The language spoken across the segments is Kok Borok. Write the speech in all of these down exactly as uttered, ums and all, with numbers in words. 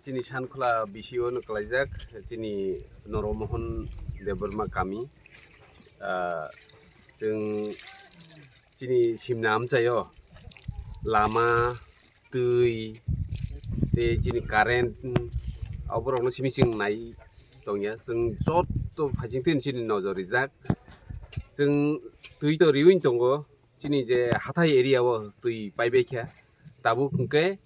Chini Sankhla B C O no kwlaijak, chini Noromohon Debbarma kami. Ah, chwng chini simna amchaio lama, twi, tei chini current, oborokno simi chwng nai tongya. Chwng joto phaising twi chini nojor rijak. Chwng twi to riwi tongo, chini je hathai area o twi paibai kha. Tabuk hwnkhe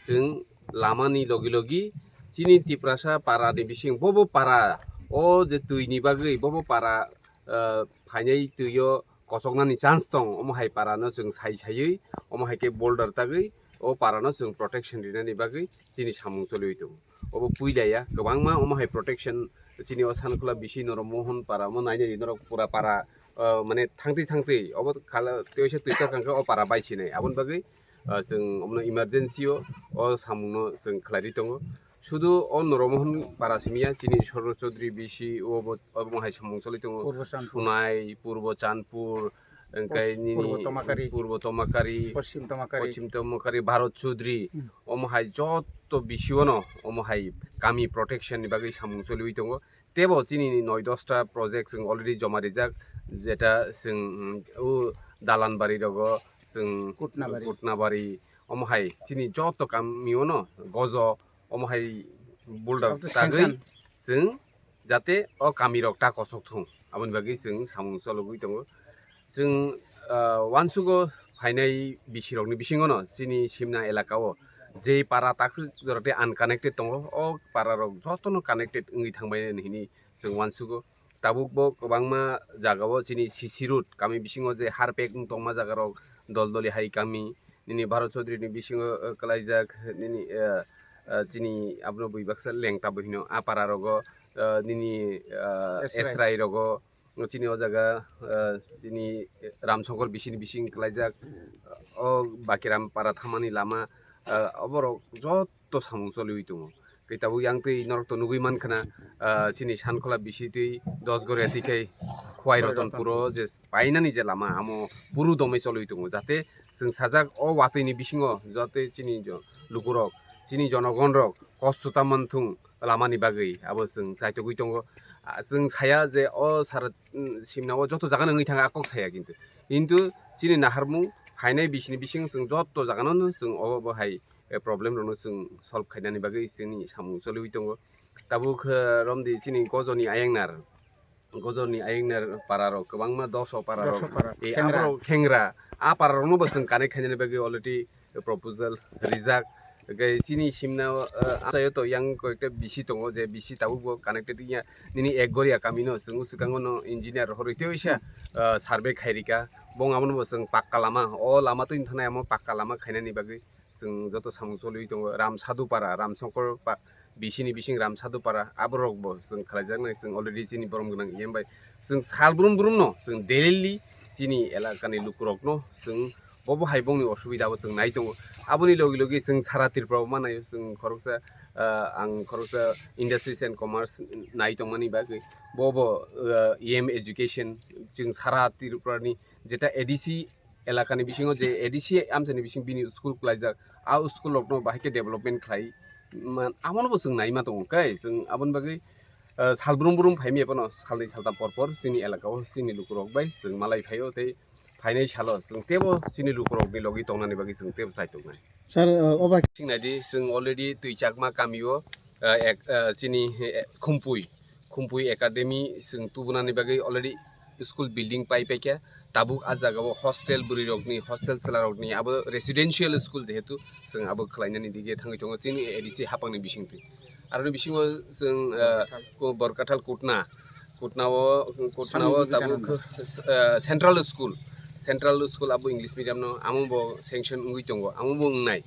chwng lamani logi logi chini Tiprasa para ni bising bobo para o je twi ni bagwi bobo para, ah, phainai twi o kochoknani chance tong, omo hai para no chwng sai saiwi, omo hai khe boulder tagwi o para no chwng protection rinani bagwi chini samung choliwi tongo. Obo puila ya, kwbangma omo hai protection chini o Sankhla B C Noromohon para omo nainani norok pura para, ah, mane thangtwi thangtwi obo khala tei oisa twi tokang khe o para bai sinai. Aboni bagwi, ah, chwng omo emergency o, o samung no chwng khlai ri tongo. Sudu o Noromohon para simi ya, chini Soro Chaudhary B C obo, obo hai samung choli tongo. Purbo Chandpur. Sunai, Purbo Chandpur, hwnkhe Pos-, nini Purbo Tomakari. Purbo Tomakari, Poschim Tomakari. Poschim Tomakari, Bharat Chaudhary, Hmm. omo hai joto B C o no, omo hai kami protection ni bagwi samung choliwi tongo. Tebo chini noi dosta project chwng already joma rijak, jeta chwng, mm, o Dalanbari rogo chwng Kutnabari. Kutnabari, omo hai chini joto kami o no gojo, omo hai boulder Abo to tagwi sanction. Chwng jate o kami rok ta kosok thung, aboni bagwi chwng samung chologwi tongo. Chwng, ah, uansugo phainai B C rokni bisingo no chini Simna elaka o je para takswk jora tei unconnected tongo, o para rok jotono connected wngwi thangbai hini chwng uansugo. Tabuk bo kwbangma jaga o chini C C road kami bisingo je harpek wng tongma jaga rok, Doldoli hai kami, nini Bharat Chaudhary ni bisingo, eh, kwlaijak nini, eh, eh, chini abono bui baksa lengta bo hino a para rogo, eh, nini, eh, Esrai. Esrai rogo, chini o jaga, eh, chini Ramsongkor bisini bising kwlaijak, o Bakiram para thamani lama, eh, oborok joto samung choliwi tongo. Khe tabuk yang twi norok to nugwi mankha na, ah, chini Sankhla bisi twi Dosgoria twi khai Khwai Rotonpuro je painani je lama amo puru domai cholwi tongo, jate chwng sajak o watwi ni bisingo jate chini jo-, lukurok, chini jonogon rok kosto ta manthung lamani bagwi abo chwng chaitogwi tongo. Ah, chwng saya je o sara, mm, simna o joto jaga no wngwi thanga a kok saya kintu, kintu chini naharmung phainai bisini bising chwng joto jaga no chwng obo hai eh, problem rokno chwng solve khainani bagwi chini samung choliwi tongo. Tabuk, eh, romdi chini gojoni ayangnar, gojoni ayangnar para rok kwbangma doso para rok, Doso para, eh, Khengra. Aborok Khengra, a para rokno bo chwng connect khainani bagwi already proposal rijak. Hwnkhe chini simna, eh, amchaio to yang koyekta bisi tongo, je bisi tabuk bo connected wngya. Nini Ekgoria kamino chwng swkango no engineer horwi tei waisa, eh, survey khairika. Bong abono bo chwng pakka lama, o lama twi thanai amo pakka lama khainani bagwi chwng joto samung choliwi tongo. Ramsadupara, Ramsongkor pa-, bisini bising Ramsadupara, aborok bo chwng khlaijaknai, chwng already chini borom gwnang E M bai chwng sal brum brum no chwng daily chini elakani lukurokno chwng bobo hai bongni osubida bo chwng nai tongo. Aboni logi logi chwng sara Tripura bo manayo, chwng khoroksa, ah, ang khoroksa Industries and Commerce nai tongmani bagwi bobo, ah, E M education chwng sara Tripurani jeta A D C elakani bisingo je A D C amchaini bising bini school kwlaijak, a school rokno bahai khe development khlai man, abono bo chwng naima tongo khe, chwng aboni bagwi, ah, sal brum brum phaimya phano salnwi saltam por por chini elaka o chini lukurok bai chwng malai phaio tei phainai salo chwng teibo chini lukurokni logi tongnani bagwi chwng teibo chai tongnai. Sir, uh, oba Sing naidi, chwng already Twichakma kamio, uh, ek, uh, chini, eh, Khumpui, Khumpui Academy chwng tubunani bagwi already school building pai paikha. Tabuk a jagao hostel bwrwirokni, hostel chwlarokni abo residential school jehetu chwng abo khlainani dige thangwi tongo chini A D C haphangni bisingtwi. Aroni bisingo chwng, uh, Borkathal. Ko-, Borkathal Kutna, Kutnao, Kutnao Swami tabuk, Vivekananda. Uh, Central School, Central School abo English medium no, amo bo sanction wngwi tongo, amo bo wngnai.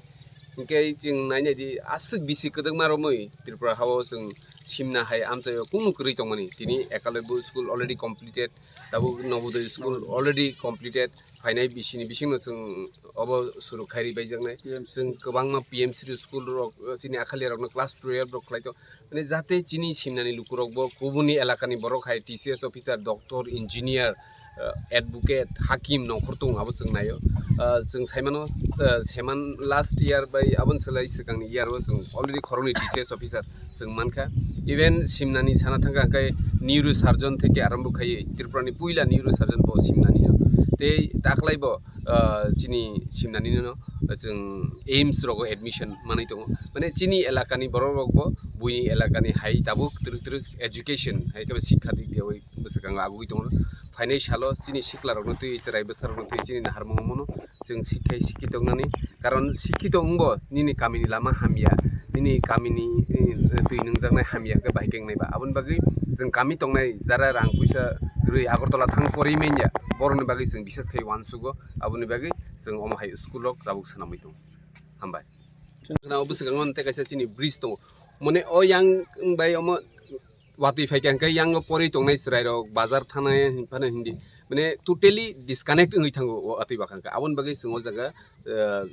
Hwnkhe chwng nainai di aswk bisi kwdwkma romwi Tripura hao chwng simna hai amchaio kunu kwrwi tongmani. Tini Eklavya school already completed, tabuk Navodaya school already completed, phainai bisini bisingno chwng obo suru khairi baijaknai. P M C. Chwng kwbangma P M C school rok, chini akhaliya rokno class twelve rok khlai to, mane jate chini simnani lukurok bo kubuni elakani borok hai T C S officer, doctor, engineer, eh, advocate, hakim nongkhor tongo abo chwng naio. ah, chwng saimano, ah, saiman last year bai aboni salai swkangni year o chwng already khoroknwi T C S officer chwng mankha. Even Simnani sana thangkha hwnkhe neurosurgeon theke arambo khaiwi Tripurani puila neurosurgeon bo Simnanino. Tei taklai bo, ah, chini Simnanino chwng AIIMS rogo admission manwi tongo. Mane chini elakani borok rok bo buini elakani hai tabuk twrwk twrwk education hai khe sikha dik diyawi bwswkango agugwi tongo. Phainai salo chini sikla rokno twi, chwrai bwsa rokno twi chini naharmung mano chwng sikhai sikhi tongnani. Karon sikhi tongbo nini kamini lama hamya, nini kamini, eh, twi nungjaknai hamya hwnkhe bahai khe wngnai ba. Aboni bagwi chwng kami tongnai jara rang puisa kwrwi Agartala thang porwi manya, borokni bagwi chwng bises khai uansugo. Aboni bagwi chwng omo hai school rok tabuk swnamwi tongo. Hambai. Khna o bwswkango tei kaisa chini bridge tongo. Mane o yang bai omo watwi phaikha hwnkhe yango porwi tongnai chwrairok bazar thanai phano hindi. Mane totally disconnect wngwi thango o watwi bakha hwnkhe. Aboni bagwi chwng o jaga, eh,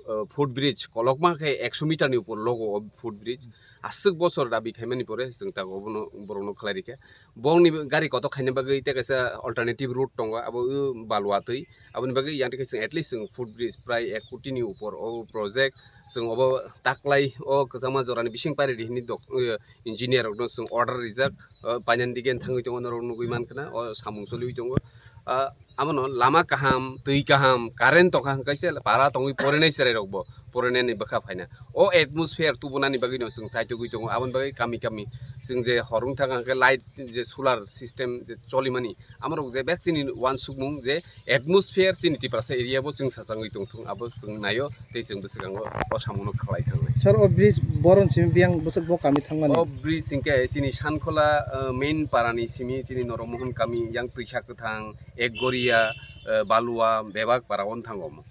eh, foot bridge kolokma khe ekso meter ni upor logo o foot bridge. Aswk bosor dabi khaimani pore chwng ta obono borokno khlai rikha. Bongni gari kotor khaina bagwi tei kaisa alternative route tongo, abo o balwa twi. Aboni bagwi yang twi chwng at least chwng foot bridge prai ek koti ni upor o project chwng obo taklai o kwchangma jorani bising pairidi hinwi dok-, o engineer rokno chwng order rijak, o painani dige thangwi tongo norok nugwi mankha na o samung choliwi tongo. Ah, abono lama kaham, twi kaham, current tongkha hwnkhe se para tongwi porinai chwrai rokbo porinani bwkha phaina. O atmosphere tubunani bagwino chwng chaitugwi tongo, aboni bagwi kami kami chwng je hor wngthang hwnkhe light je solar system je cholimani, amorok je bek chini uansukmung je atmosphere chini Tiprasa area bo chwng sachangwi tongthung, abo chwng naio tei chwng bwskango o samungno khlai thangnai. Sir, o bridge boron simi biyang bwswk bo kami thangmani? O bridge hwnkhe chini Sankhola, uh, main parani simi chini Norok Mohon kami yang twisa kwthang, Ekgoria, uh, Balua, Bebak para on thango omo.